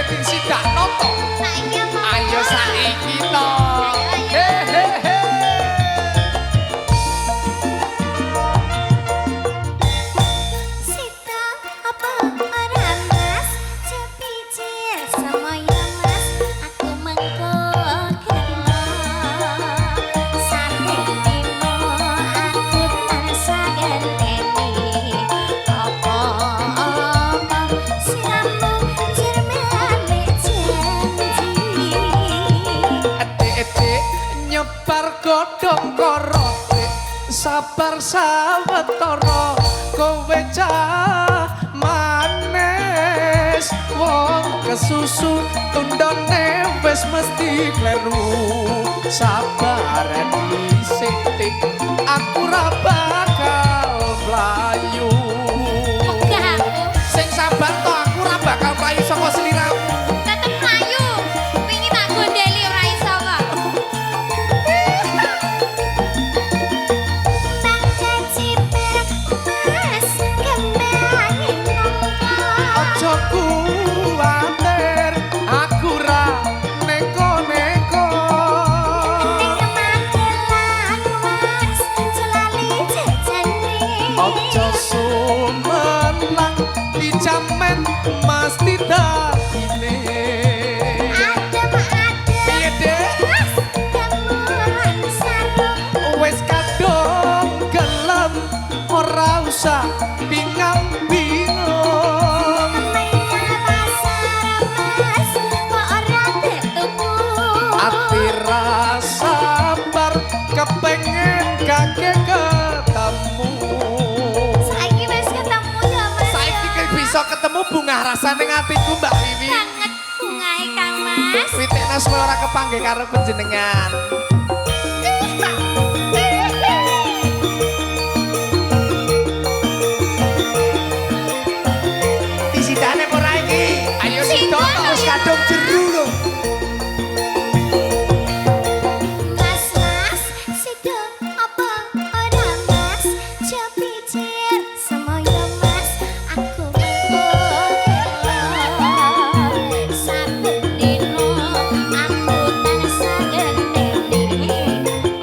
disidakno to. Saiki apa? Ayo saiki to. Ayo, ayo. Hehehe. Sita apa ora Mas? Cepicir semoyo Mas, aku mengko gelo. Saben dina aku tansah ngenteni. Apa-apa sliramu jermane janji. Etik-etik nyebar godhong korotik, sabar sawetara kowe cah manis, wong kesusu tundone wis mesti kleru, sabar dhisik tik, aku ra bakal mlayu. Megah aku. Sing sabar to, aku ra bakal mlayu saka sliramu. Tetep mlayu. Wingi tak gondeli ora iso kok. Bang keciper Mas, kembange nangka. Aja kuwatir, aku ra neko-neko. Ning Magelang Mas, lali jajane. Aja sumelang, dijamin mesti dadine. Adem adem Piye, Dek? Mas, kemulan sarung. Wis kadung gelem, ora usah bingang bingung. Menyang pasar Mas, kok ora dituku. Ati ra sabar kepengen kakek ketemu. Saiki wis ketemu ya Mas. Saiki ya. kowe bisa ketemu, bungah rasane atiku, Mbak Wiwi. Banget bungahe Kang Mas. Witekna suwe ora kepanggih karo panjenengan. Disidane apa ora iki? Ayo sida to. Wis kadung jeru lho. Mas Mas, sida apa ora Mas? Cepicir semoyo Mas, aku mengko gelo. Saben dina aku tansah ngenteni.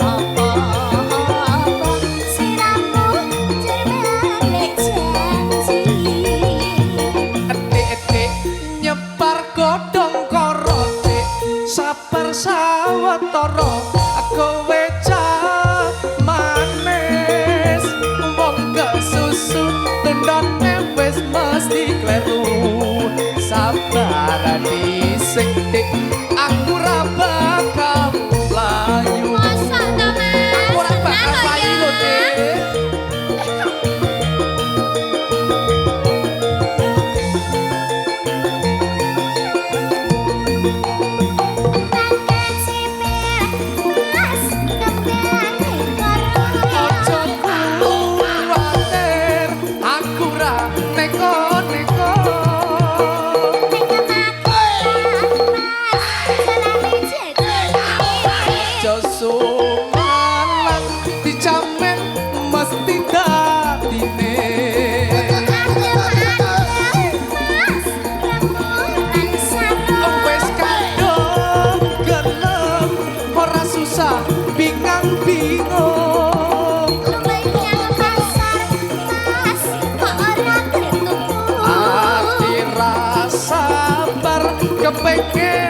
Apa-apa sliramu jermane janji. Etik-etik nyebar godhong korotik, sabar sawetara kowe cah manis, wong kesusu tundone wis mesti kleru, sabar dhisik tik, aku ra bakal mlayu. Mosok to Mas? Aku ora bakal Tenan lho mlayu ya. Lho, Dik. Bang keciper Mas, kembange koro. Aja kuwatir, aku ra neko-neko. Ning Magelang Mas, lali jajane. Aja sumelang, dijamin mesti dadine. Adem adem Mas, kemulan sarung. Wis kadung gelem, ora susah bingang bingung. Lumayan pasar Mas, kok ora dituku. Ati ra sabar kepengen